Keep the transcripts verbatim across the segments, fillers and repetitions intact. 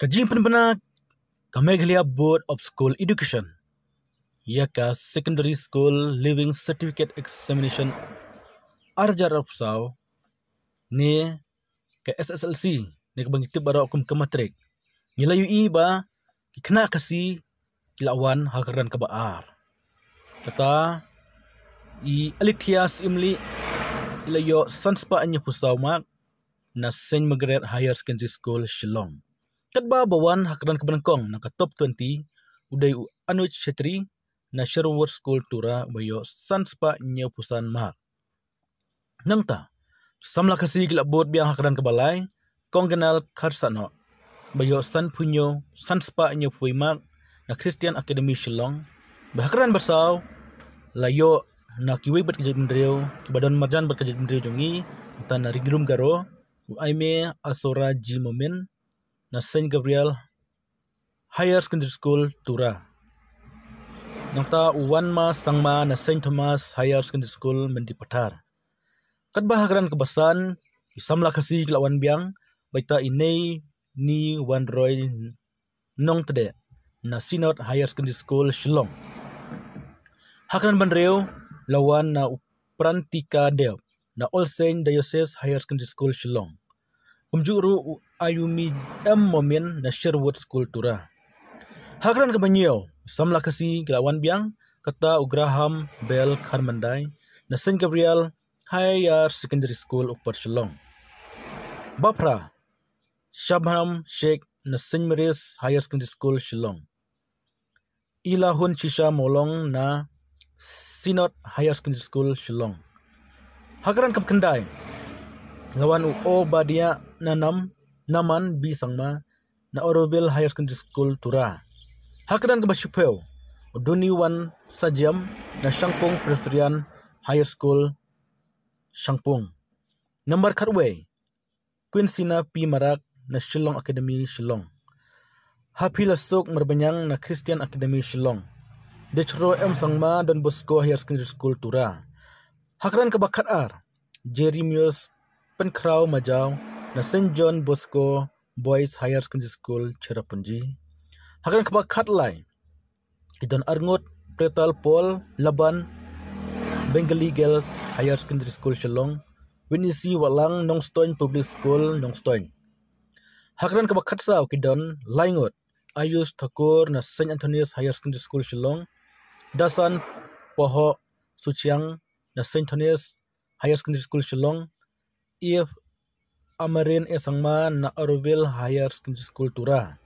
Ka jingpynbna ka Meghalaya Board of School Education ïa ka Secondary School Leaving Certificate Examination ar hajar arphew saw ne ka S S L C ne kaba ngi tip baroh kum ka matrik, ngi la ïohi ba ki khynnah Khasi ki la wan ha ka kyrdan kaba ar. Kata i Alethea Syiemlieh i la ïoh san spah hynñiewphew saw mark na Saint Margaret Higher Secondary School Shillong. Katba ba wan ha ka kyrdan kaba nyngkong na ka top twenty u dei u Anuj Chhetri na Sherwood School Tura uba ïoh san spah hynñiewphew san mark. Nangta samla Khasi ki la bud biang ha ka kyrdan kaba lai, Kong Ganal Kharsanoh ba ïoh sanphew hynñiew, san spah hynñiewphew mark na Christian Academy Shillong. Ba ha ka kyrdan ba saw la ïoh na kiwei pat ki jaitbynriew kiba don marjan bad ka jaitbynriew jong ngi, nangta na Ri Lum Garo, u Aimee Asora G Momin na Saint Gabriel Higher Secondary School Tura. Nangta u Wanma Sangma na Saint Thomas Higher Secondary School Mendipathar. Katba ha ka kyrdan kaba san i samla Khasi ki la wan biang, ba ita i Neini Wanroy Nongtdeh na Synod Higher Secondary School Shillong. Ha ka kyrdan ba hynriew la wan na u Prantika Deb na All Saint Diocese Higher Secondary School Shillong. Kumjuh ruh u Ayumi M Momin na Sherwood School Tura. Ha ka kyrdan kaba hynñiew samla Khasi ki la wan biang, kata u Graham Bell Kharmandai na Saint Gabriel Higher Secondary School Upper Shillong. Ba phra, Shabnam Sheikh na Saint Mary's Higher Secondary School Shillong. Ilahun Shisha Mawlong na Synod Higher Secondary School Shillong. Ha ka kyrdan kaba khyndai la wan u Obadiah Nanam Naman B Sangma na Oroville Higher Secondary School Tura. Ha ka kyrdan kaba shiphew u Duniwan Sajiam na Shangpung Presbyterian Higher School Shangpung. Nambar khatwei, Queen Sina P Marak na Shillong Academy Shillong. Haphilasuk Marbaniang na Christian Academy Shillong. Dechro M Sangma Don Bosco Higher Secondary School Tura. Ha ka kyrdan kaba khatar, Jeremius Pynkhraw Majaw na Saint John Bosco Boys Higher Secondary School Cherrapunji. Ha ka kyrdan kaba khatlai ki don arngut, Pretal Paul Laban Bengali Girls Higher Secondary School Shillong, Winisi Walang Nongstoiñ Public School Nongstoiñ. Ha ka kyrdan kaba khatsaw ki don laingut, Ayush Thakur na Saint Anthony's Higher Secondary School Shillong, Dasan Pohoh Suchiang na Saint Anthony's Higher Secondary School Shillong, Eve Amarin A Sangma na Oroville Higher Secondary School Tura.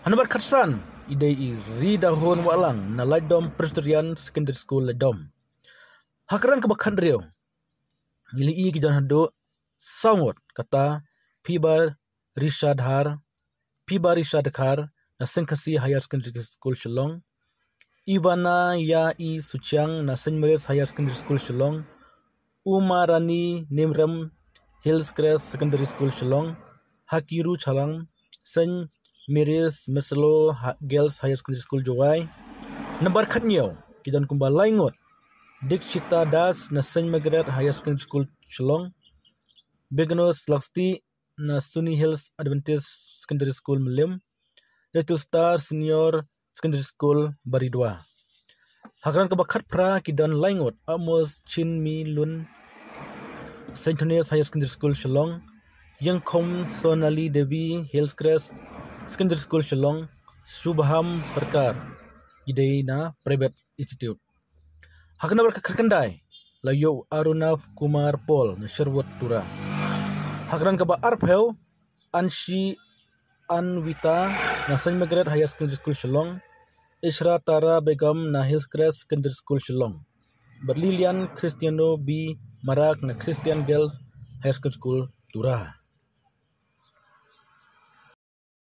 Ha nambar khatsan i dei i Ridahun Walang na Laitdom Presbyterian Secondary School Laitdom. Ha ka kyrdan kaba khathynriew ngi la ïohi ki don haduh saw ngut, kata Phiba Rishadhar, Phiba Rishadkhar na Saint Khasi Higher Secondary School Shillong, Ivana Ya E Suchiang na Saint Mary's Higher Secondary School Shillong, Uma Rani Nimrem Hillcrest Secondary School Shillong, Hakiru Chalang Saint Mary's Meslo Ha-, Girls Higher Secondary School Jowai. Nambar khathynñiew ki don kumba laingut, Dikshita Das na Saint Margaret Higher Secondary School Shillong, Begnus Laksti na Suni Hills Adventist Secondary School Mylliem, Little Star Senior Secondary School Baridua. Ha ka kyrdan kaba khatphra ki don laingut, Amos Chin Mi Lun Saint Anthony's Higher Secondary School Shillong, Yangkhom Sonali Devi Hillcrest Secondary School Shillong, Shubham Sarkar ki dei na Private Institute. Ha ka nambar kaba khatkhyndai la ïoh u Arunav Kumar Paul na Sherwood Tura. Ha ka kyrdan kaba arphew, Anshi Anvita na Saint Margaret Higher Secondary School Shillong, Ishra Tara Begum na Hillcrest Secondary School Shillong, bad Lilian Cristiano B Marak na Christian Girls Higher Secondary School Tura.